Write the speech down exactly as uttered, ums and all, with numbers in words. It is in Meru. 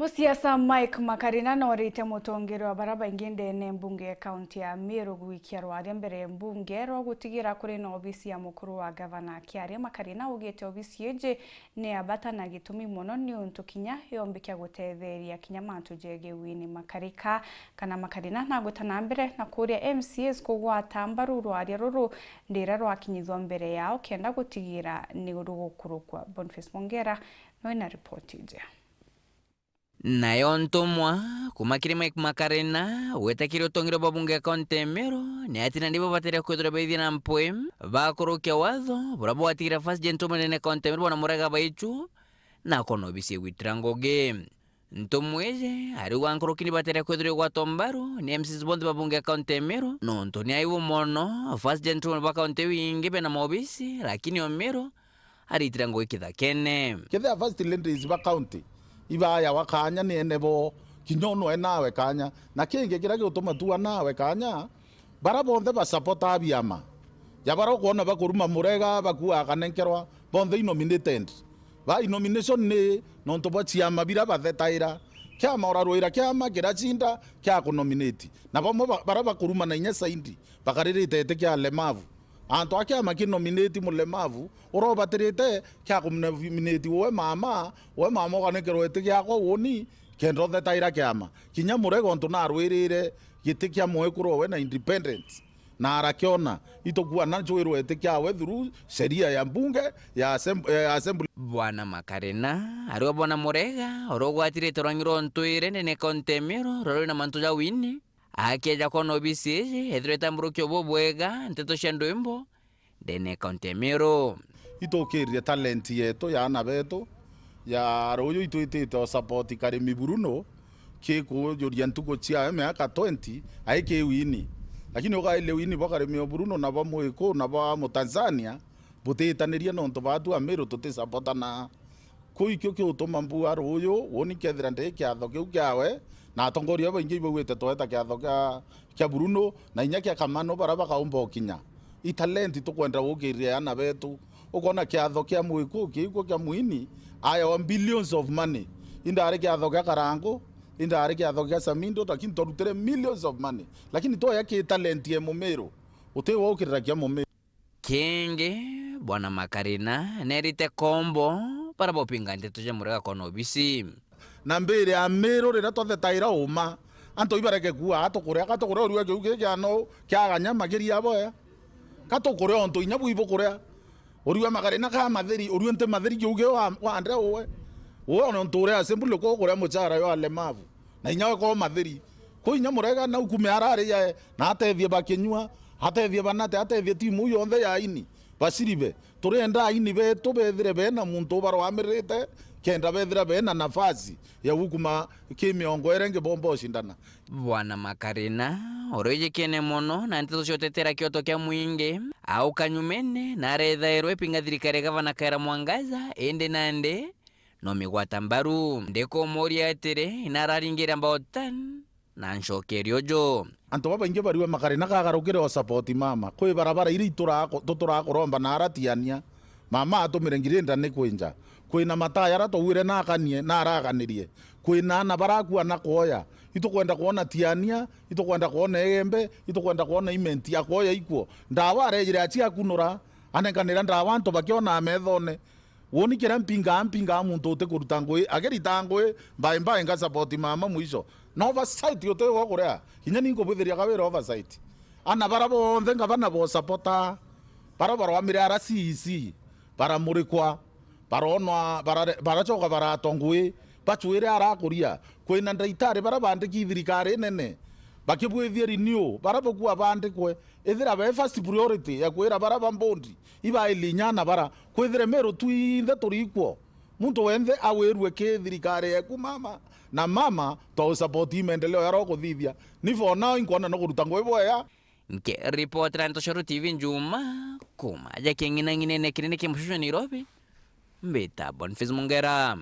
Musiasa Mike Makarina norite mutongeria wa bara baingi ndene mbunge ya kaunti ya Meru gwikia rwaria mbere ya mbunge rwa gutigira kuri na obisi ya mukuru wa gavana. Akiaria, Makarina augite obisi iji ni ya bata na gitumi mono niuntu kinya yombikia gutetheria kinya mantu jegii wini makarika kana Makarina nagwita na mbere na kuria M C As kugwata mbaru rwaria ruru ndira rwakinyithua mbere yao kenda gutigira ni rugukurukwa. Boniface Mongera noe na ripoti iji. Nayo ntumwa kuuma kiri Mike Makarina gwita kiri utongeria bwa bunge ya kaunti ya Meru ni ati nandi babatere kwithirwa baithia na mpwi bakurukia watho buria bwatigira first gentleman ndene ya kaunti ya Meru Bwana Murega Baichu na akona obisi ya gwitira ngugi. Ntumwa iji ariuga nkuruki ni batere kwithirwa igwatwa mbaru ni M Cs bonthe ba bunge ya kaunti ya Meru nontu ni aibu mono first gentleman ba kaunti iu ingi bena maobisi lakini o Meru aritire ngugi kithakene. Kethira first ladies ba county ibayawa kanya ni ene bo, kinya unu e nawe kanya. Na kingi kiria giutuma tua nawe kanya, bara bonthe ba support a biama, ja bara ukwona bakuruma Murega, bakua akanenkerwa, bonthe i nominated. Ba i nomination ni nontu bwa ciama bira bathetaira. Kiama urarwira kiama kiracinda kia ku nominate. Na bamwe ba-, bara bakuruma na inya saindi, bakaririte iti kia alemavu. Antu a kiama ki nominate mulemavu, urobatirite kia ku nominate we mama, we mama ukanekerwa iti giakwa uuni, kenda uthetaira kiama. Kinya Murega untu narwirire giti kia mwekuru we na independence, na arakiona, itukua na ncwirwe iti kiawe through sheria ya mbunge ya assem-, ya assembly. Bwana Makarina, ariwe Bwana Murega, urugwatirite rwangi rwa untwire ndene kaunti ya Meru, ruri na mantu ja wini, Akieja kwona obisi iji, ethirwa itamburukio bubwega nteto cia ndwimbo ndene ya kaunti ya Meru. Itukiririe talent yetu ya aana betu ya ruuju, itwitite o support Karimi Bruno, kikujuria ntuku ciawe miaka twenty, ai ki wini. Lakini ukairie wini bwa Karimi o Bruno na bwa Mwiku na bwa Mutanzania, butitanirie nontu baatu a Meru tutisapotana. Kuu ikio kiutuma mbua ruuju, uuni kethira ndi kiatho kiu kiawe, na atongoria babaingi ibauite tweta kiatho kia, kia Bruno, na inya kia Kamano, bara bakaumba ukinya. I talent tukwenda gukiria aana betu. Ukona kiatho kia Mwiku, kiu kia Mwini, aewa billions of money. Indari kiatho kia Karangu, indari kiatho kia Samindo, lakini twarutire millions of money. Lakini twaya ki talent ya Mumiru, uti wa ukirira kia Mumiru. Kingi, Bwana Makarina nerite kombo bara bopinga nteto cia Murega kwona obisi. Na mbiri ya Miru riria twathetaira uma, antu ibareke kuuga, "Atukuria, katukuria urua kiu ki kiano kiaganya makiria boya. Katukuria ontu inya bwi bukuria. Urua Makarina ka matheri, urua nti matheri kiu ki wa, wa ndre uwe. Uwe ona ontu uria assembly ko kuria muchara yo alemavu." Na inya we ko matheri. Kuu inya Murega na ukume arari yae, na atethie bakinyua, atethie banate, atethie timu yonthe ya aini, baciribe. Turienda aini betu bethire bena muntu ubarwamirite, kenda bethira bena nafasi ya gukuma ki miongo iria ingi bomba ucindana. Bwana Makarina, urijikene mono na nteto cia utetera kioto kia mwingi, auka nyumene na arethairwa ipinga thirikari ya gavana Kawira Mwangaza, indi nandi no migwata mbaru. Ndikumuria atiri, ina araringire about ten na ncokeria uju. Antu babaingi bariwe Makarina kagarukire o support mama. Kwi barabara iria ituraga ku-, tuturaga kuromba na aratiania. Mama atumire ngirenda ni kwinja. Kwina mataya ara twauire na akanie, na araganirie. Kwina ana barakua na kwoya. Itukwenda kwona Tiania, itukwenda kwona Egembe, itukwenda kwona Imenti ya kwoya ikuo. Ndawa arejire aciakunura, anenkanira ndawa antu bakionaa methone. Woni kiria mpingaa, mpingaa muntu utikuruta ngui, akirita ngui, mbae mbae nga support mama mwisho. Na oversight uti wa kuria. Kinya ni nkubwithiria Kawira oversight. Ana bara bonthe ngavana bo supporta. Bara barwamire ara C E C. Baramurikwa. Baronwa, barare-, baracoka baratwa ngui. Bacwire arakuria. Kwina ndaitari bara bandiki thirikari nene. Bakibwithia renew. Bara bukua bandikwe. Ithira be first priority ya kwira bara ba mbondi, ibaili inya ana bara, kwithire Meru twinthe turi ikwo. Muntu wenthe awirue ki thirikari yeku mama, na mama, twa support i maendeleo yaria ukuthithia. Ni for now inkwona no kuruta ngui bwega. Nkiripotera Ntoshoro T V Njuma, kuma ja king'inang'inene kinene kia Mushushu Nairobi, mbita Boniface Mungera.